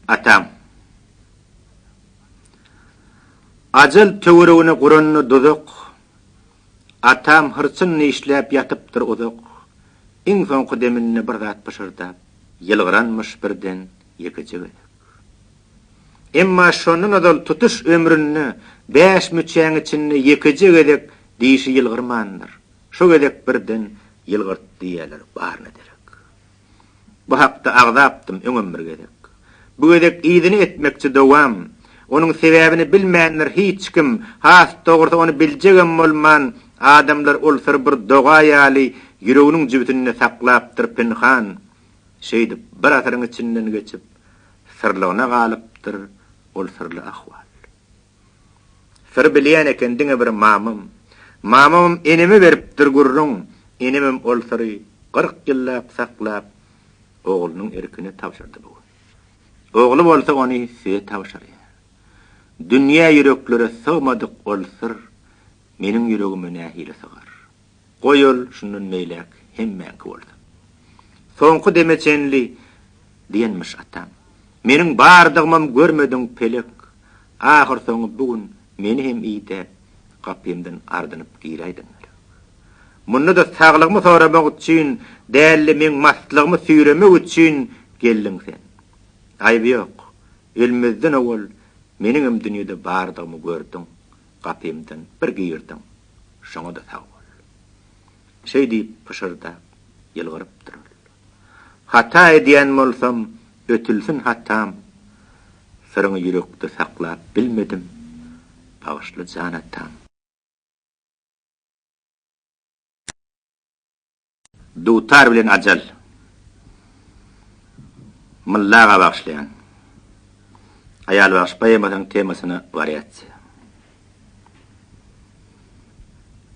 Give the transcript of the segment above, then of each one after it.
Atam. Ajal töweregine guranda duzak, Atam hyrçyn dişläp ýatypdyr uzak. Iň soňky deminde bir zat pyşyrdap, Ýylgyranmyş birden ýekeje gezek. Emma şondan ozal tutuş ömründe bäş müçäň içinde ýekeje gezek dişi ýylgyrmandyr. Şo gezek birden ýylgyrtdy diýýärler baryna derek. Bu hakda agzapdym öňem bir gezek. Bu gezek yzyny etmekçi dowam. Onuň sebäbini bilmändir hiç kim, has dogrusy ony biljegem bolman, adamlar ol syry bir doga ýaly ýüreginiň jübüsinde saklapdyr pynhan. Şeýdip bir asyryň içinden geçip, syrlygyna galypdyr ol syrly ahwal. Syry bilýän eken diňe bir mamam. Mamamam eneme beripdir gürrüň. Enemem ol syry 40 ýyllap saklap, oglunyň erkine tabşyrdy bu gün. Ogly bolsa ony size tabşyrýar. Dünýä ýüreklere sygmadyk ol syr meniň ýüregime nähili sygar? Goý ol şundan beýläk hemmäňki bolsun. Soňky deme çenli diýenmiş atam. Meniň bardygymam görmediň pelek. Ahyrsoňy bu gün meni hem idäp, gapymdan ardynyp giräýdiň gerek. Munda-da saglygymy soramak üçin däl-de meň maslygymy süýremek üçin geldiň sen. Aýby ýok, ölmezden owal meniňem dünýede bardygymy gördüň, gapymdan bir girdiň, şoňa-da sag bol. Şeý diýip pyşyrdap, ýylgyrypdyr ol. Hata edýän bolsam, ötülsin hatam, Syryňy ýürekde saklap bilmedim, bagyşla jan atam. Dutar bilen ajal. Mylla aga bagyşlaýan. Aýalbagşy poemasynyň temasyna wariasiýa.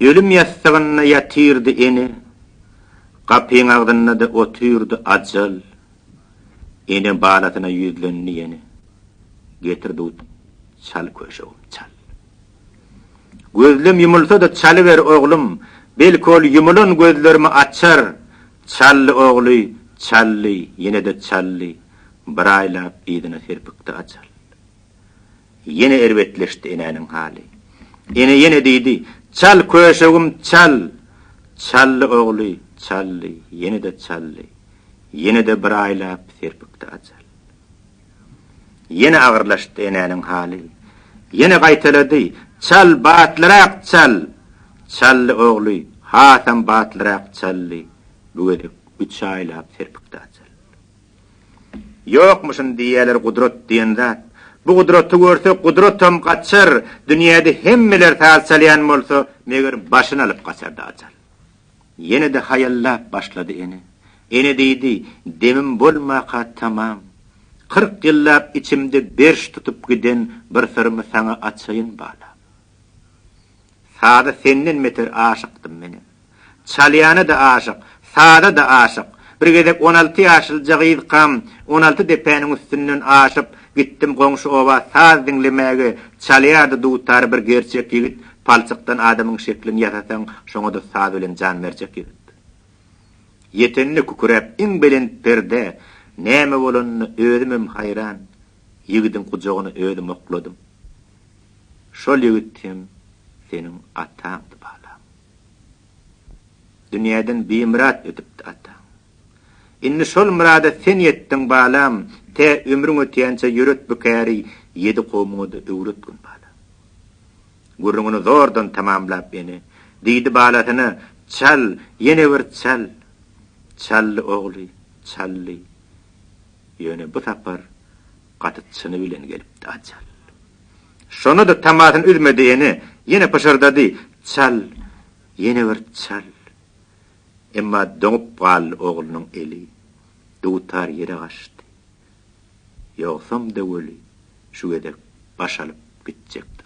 Ölüm ýassygynda ýatyrdy ene, Gapyň agzynda-da otyrdy ajal. Ene balasyna ýüzlendi ýene, Getir dut, çal köşegim, çal. Gözlem ýumulsa-da çalyber oglum, Belki ol ýumulan gözlerimi açar. Çaldy ogly, çaldy, ýene-de çaldy, Bir aýlap yzyna serpikdi ajal. Ýene erbetleşdi enäniň haly. Ene ýene diýdi, Çal, köşegim, çal! Çaldy ogly, çaldy, ýene-de çaldy. Ýene-de bir aýlap serpikdi ajal. Ýene agyrlaşdy enäniň haly. Ýene gaýtalady, Çal, batlyrak çal! Çaldy ogly, hasam batlyrak çaldy. Bu gezek üç aýlap serpikdi ajal. Ýokmuşyn diýýäler gudrat diýen zat. Bu gudraty görse gudratam gaçar, dünýäde hemmeler saz çalýan bolsa, meger başyny alyp gaçardy ajal. Ýene-de haýallap başlady ene. Ene diýdi, Demim bolmaka tamam. 40 ýyllap içimde berş tutup giden bir syrymy saňa açaýyn balam. Saza senden beter aşykdym menem. Çalýana-da aşyk, saza-da aşyk. Bir gezek 16 ýaşlyja gyzkam, 16 depäniň üstünden aşyp, gitdim goňşy oba saz diňlemäge, çalýardy dutary bir gerçek ýigit, palçykdan adamyň şeklini ýasasaň, şoňa-da saz bilen jan berjek ýigit. Ýetende küküräp iň belent perdä, näme bolanyna özümem haýran, ýigidiň gujagyna özüm okladym. Şol ýigit hem seniň ataňdy, balam. Dünýäden bimyrat ötüpdi ataň. Indi şol myrada sen ýetdiň, balam, tä ömrüň ötýänçä ýöret bu käri, ýedi kowmuňa-da öwretgin, balam. Gürrüňini zordan tamamlap ene, diýdi balasyna, Çal, ýene bir çal! Çaldy ogly, çaldy. Ýöne bu sapar gaty çyny bilen gelipdi ajal. Şonda-da tamasyny üzmedi ene, ýene pyşyrdady, Çal, ýene bir çal! Emma doňup galdy oglunyň eli, dutar ýere gaçdy. Ýogsam-da weli, şu gezek baş alyp gitjekdi.